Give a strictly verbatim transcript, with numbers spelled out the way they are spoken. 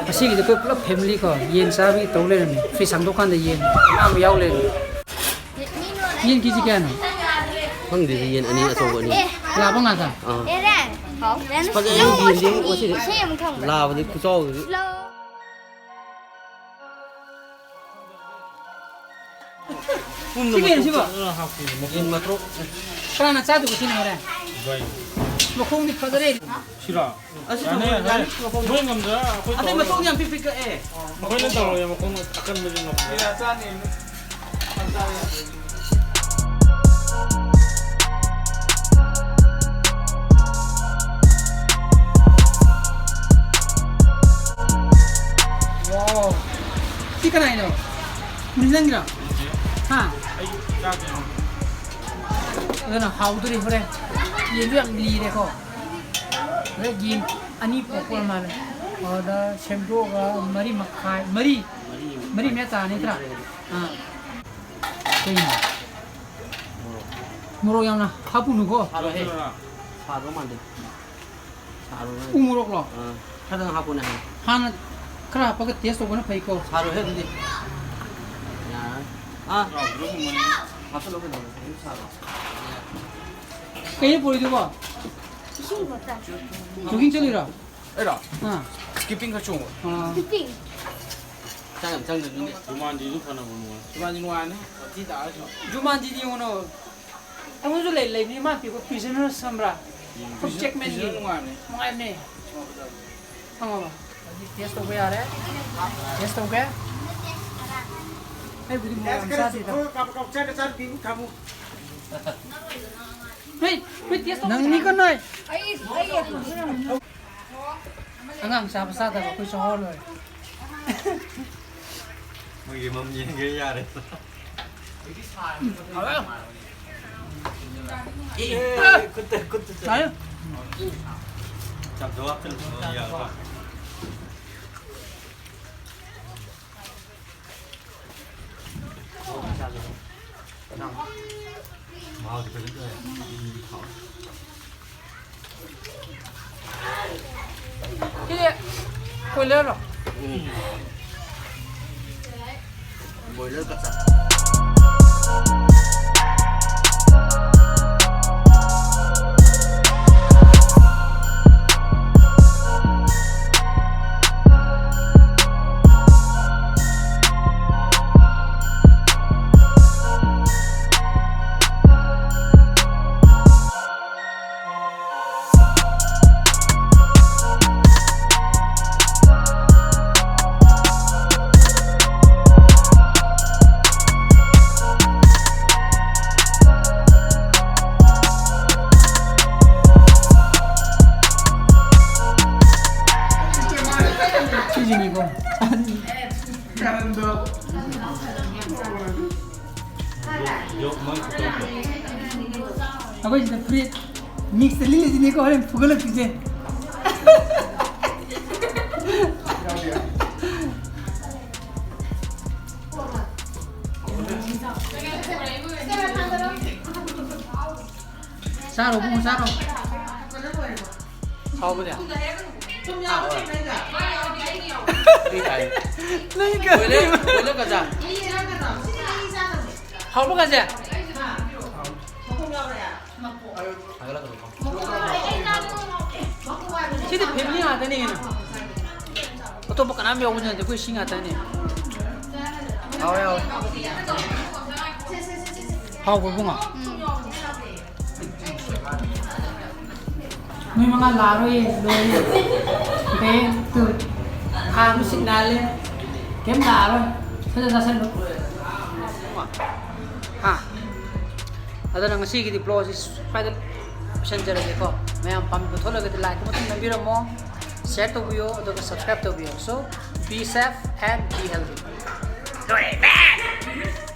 ꯉꯁꯤꯒꯤꯗꯤ ꯑꯩꯈꯣꯏ ꯄꯨꯂꯞ family ꯀꯣ, ꯌꯦꯟ ꯆꯥꯕꯒꯤ ꯇꯧ ꯂꯩꯔꯝꯃꯦ꯫ Fridge ꯍꯥꯡꯗꯣꯛꯀꯥꯟꯗ ꯌꯦꯟ ꯃꯌꯥꯝ ꯑꯃ ꯌꯥꯎ ꯂꯩꯔꯝꯃꯦ꯫ ꯌꯦꯟ KG ꯀꯌꯥꯅꯣ? ꯈꯪꯗꯦꯗ, ꯌꯦꯟ ꯑꯅꯤ ꯑꯆꯧꯕ ꯑꯅꯤ꯫ ꯂꯥꯕ ꯉꯥꯛꯇ? ꯑꯥ꯫ ꯐꯖꯩ, ꯌꯦꯟꯗꯤ ꯉꯁꯤꯗꯤ꯫ ꯂꯥꯕꯗꯤ ꯈꯨꯆꯥꯎꯗꯨꯗꯤ꯫ ꯁꯤ ꯀꯩꯅꯣ ꯁꯤꯕꯣ? ꯌꯦꯟ ꯃꯇ꯭ꯔꯣꯛ꯫ ꯀꯅꯥꯅ ꯆꯥꯗꯣꯏꯕ ꯁꯤꯅ ꯍꯣꯔꯦꯟ? ꯃꯈꯣꯡꯗꯤ ꯐꯖꯔꯦ꯫ ꯁꯤꯔꯣ? ꯑꯁꯤ ꯌꯥꯅꯤ, ꯊꯝꯃꯣ, ꯌꯥꯅꯤ꯫ ꯌꯥꯅꯤ꯫ ꯅꯣꯏ ꯉꯝꯖꯔ ꯑꯩꯈꯣꯏ ꯑꯇꯩ ꯇꯧꯔꯒ ꯃꯇꯣꯡ ꯌꯥꯝ ꯄꯤꯛ ꯄꯤꯛ ꯀꯛꯑꯦ꯫ ꯑꯩꯈꯣꯏꯅ ꯇꯧꯔꯒꯦ, ꯃꯈꯣꯡ ꯑꯀꯟꯕꯁꯤꯡ ꯉꯝꯖꯔ꯫ ꯋꯥꯎ꯫ ꯁꯤ ꯀꯅꯥꯏꯅꯣ? ꯅꯪꯒꯤꯔꯣ? ꯍꯥ? ꯑꯩ ꯆꯥꯗꯣꯏꯅꯣ꯫ ꯑꯗꯨꯅ ꯍꯥꯎꯗꯣꯔꯤ ꯍꯣꯔꯦꯟ꯫ ꯌꯦꯟꯗꯣ ꯌꯥꯝ ꯂꯤꯔꯦꯀꯣ꯫ ꯑꯗ ꯌꯦꯟ ꯑꯅꯤ ꯄꯣꯛꯄ ꯑꯣꯏꯔ ꯃꯥꯜꯂꯦ꯫ ꯑꯗ ꯁꯦꯝꯗꯣꯛꯑꯒ ꯃꯔꯤ ꯃꯈꯥꯏ, ꯃꯔꯤ, ꯃꯔꯤ ꯃꯌꯥ ꯇꯥꯔꯅꯤ ꯅꯠꯇ꯭ꯔꯥ? ꯑꯥ꯫ ꯀꯩꯅꯣ? ꯃꯣꯔꯣꯛ ꯌꯥꯝꯅ ꯍꯥꯞꯄꯨꯅꯨꯀꯣ꯫ ꯁꯥꯔꯣꯏꯍꯦ꯫ ꯁꯥꯗꯧ ꯃꯥꯟꯗꯦ꯫ ꯁꯥꯔꯣꯏꯍꯦ꯫ ꯎ ꯃꯣꯔꯣꯛꯂꯣ? ꯑꯥ, ꯈꯔꯗꯪ ꯍꯥꯞꯄꯨꯅꯦ ꯍꯥꯏ꯫ ꯍꯥꯟꯅ ꯈꯔ ꯍꯥꯞꯄꯒ taste ꯇꯧꯕꯅ ꯐꯩꯀꯣ꯫ ꯁꯥꯔꯣꯏꯍꯦ ꯑꯗꯨꯗꯤ꯫ ꯌꯥꯔꯣꯏ꯫ ꯑꯥ꯫ ꯍꯥꯞꯆꯜꯂꯣ ꯀꯩꯗꯧꯔꯒꯦ? ꯑꯗꯨꯝ ꯁꯥꯔꯣ꯫ ꯀꯩꯅꯣ ꯄꯨꯔꯤꯗꯨꯕꯣ? ꯏꯁꯤꯡ ꯕꯣꯇꯜ꯫ Jogging ꯆꯠꯂꯤꯔꯣ? ꯑꯩꯔꯣ? ꯑꯥ꯫ Skipping ꯈꯔ ꯆꯣꯡꯕ꯫ ꯑꯥ꯫ Skipping꯫ ꯍꯛꯆꯥꯡ ꯌꯥꯝ ꯆꯪꯗꯕꯅꯤꯅꯦ꯫ ꯖꯨꯃꯥꯟꯖꯤꯁꯨ ꯐꯅꯕ ꯅꯨꯡꯉꯥꯏ꯫ ꯖꯨꯃꯥꯟꯖꯤ ꯅꯨꯡꯉꯥꯏꯔꯅꯤ꯫ ꯋꯥꯊꯤ ꯇꯥꯔꯁꯨ꯫ ꯖꯨꯃꯥꯟꯖꯤꯗꯤ ꯌꯦꯡꯉꯨꯅꯣ꯫ ꯑꯩꯉꯣꯟꯗꯁꯨ ꯂꯩ, ꯂꯩꯕꯅꯤ ꯃꯥ ꯄꯤꯕ Prisoners ꯈꯪꯕ꯭ꯔꯥ? ꯌꯦꯡꯉꯨ꯫ Hugh Jackmanꯒꯤ꯫ Prisoner ꯅꯨꯡꯉꯥꯏꯕꯅꯦ꯫ ꯅꯨꯡꯉꯥꯏꯕꯅꯦ꯫ ꯈꯪꯉꯕ? ꯍꯧꯖꯤꯛ taste ꯇꯧꯕ ꯌꯥꯔꯦ꯫ Taste ꯇꯧꯒꯦ꯫ ꯑꯩꯕꯨꯗꯤ ꯃꯣꯔꯣꯛ ꯌꯥꯝ ꯆꯥꯗꯦꯗ꯫ ꯅꯣꯏ, ꯅꯣꯏ taste ꯇꯧ꯫ ꯅꯪꯅꯤ ꯀꯅꯥꯏ? ꯑꯩ, ꯑꯩ ꯑꯉꯥꯡ ꯆꯥꯕ ꯆꯥꯗꯕ ꯑꯩꯈꯣꯏ ꯆꯥꯍꯧꯔ ꯂꯣꯏꯔꯦ꯫ ꯃꯣꯏꯒꯤ ꯃꯝ ꯌꯦꯡꯒꯦ ꯌꯥꯔꯦ꯫ ꯍꯥꯎꯋꯦ꯫ ꯑꯦ, ꯈꯨꯠꯇ, ꯈꯨꯠꯇ ꯆꯠꯂꯦ꯫ ꯌꯥꯔꯦ꯫ ꯆꯥꯝꯊꯣꯛ ꯍꯥꯞꯆꯤꯜꯂꯣ, ꯌꯥꯔꯕ? ꯃꯍꯥꯎꯗꯤ ꯐꯖꯅ ꯇꯧꯋꯦ꯫ ꯁꯤꯗꯤ ꯀꯣꯏꯂꯔꯔꯣ? Boiler ꯀꯠꯆꯥ꯫ ꯁꯤꯁꯤꯅꯤꯀꯣ꯫ ꯑꯩꯈꯣꯏ ꯁꯤꯗ ꯐꯨꯔꯤꯠ ꯃꯤꯛꯁꯇ ꯂꯤꯠꯂꯤꯁꯤꯅꯤꯀꯣ, ꯍꯣꯔꯦꯟ ꯐꯨꯒꯠꯂꯛꯇꯣꯏꯁꯦ꯫ ꯆꯥꯔꯣ ꯏꯕꯨꯡꯉꯣ, ꯆꯥꯔꯣ꯫ ꯍꯥꯎꯕꯅꯦ꯫ ꯅꯪ ꯀꯔꯤ? ꯂꯣꯏꯔꯦ, ꯂꯣꯏꯔꯦ ꯀꯆꯥ꯫ ꯍꯥꯎꯕ ꯀꯆꯥ꯫ ꯁꯤꯗꯤ ꯐꯦꯃꯤꯂꯤ ꯉꯥꯛꯇꯅꯤ ꯀꯩꯅꯣ꯫ ꯑꯇꯣꯞꯄ ꯀꯅꯥꯝ ꯌꯥꯎꯕ ꯅꯠꯇꯦ, ꯑꯩꯈꯣꯏ ꯁꯤ ꯉꯥꯛꯇꯅꯤ꯫ ꯍꯥꯎꯋꯦ, ꯍꯥꯎꯋꯦ꯫ ꯍꯥꯎꯕ꯭ꯔꯣ ꯏꯕꯨꯡꯉꯣ? ꯅꯣꯏ ꯃꯉꯥ ꯂꯥꯛꯑꯔꯣꯏꯌꯦ, ꯂꯣꯏꯔꯦ꯫ Bank two. ꯈꯥꯡ ꯁꯤꯠ ꯅꯥꯜꯂꯦ꯫ ꯀꯩꯝ ꯂꯥꯛꯑꯔꯣꯏ꯫ ꯐꯖꯅ ꯆꯥꯁꯜꯂꯨ꯫ ꯍꯥ? ꯑꯗꯨꯅ ꯉꯁꯤꯒꯤꯗꯤ vlog ꯁꯤ ꯁ꯭ꯋꯥꯏꯗ ꯂꯣꯏꯁꯤꯟꯖꯔꯒꯦꯀꯣ꯫ ꯃꯌꯥꯝ ꯄꯥꯝꯕꯤꯕ ꯊꯣꯛꯂꯒꯗꯤ like ꯑꯃꯇꯪ ꯅꯝꯕꯤꯔꯝꯃꯣ, share ꯇꯧꯕꯤꯌꯣ, ꯑꯗꯨꯒ subscribe ꯇꯧꯕꯤꯌꯣ꯫ So, be safe and be healthy. ꯂꯣꯏꯔꯦ꯫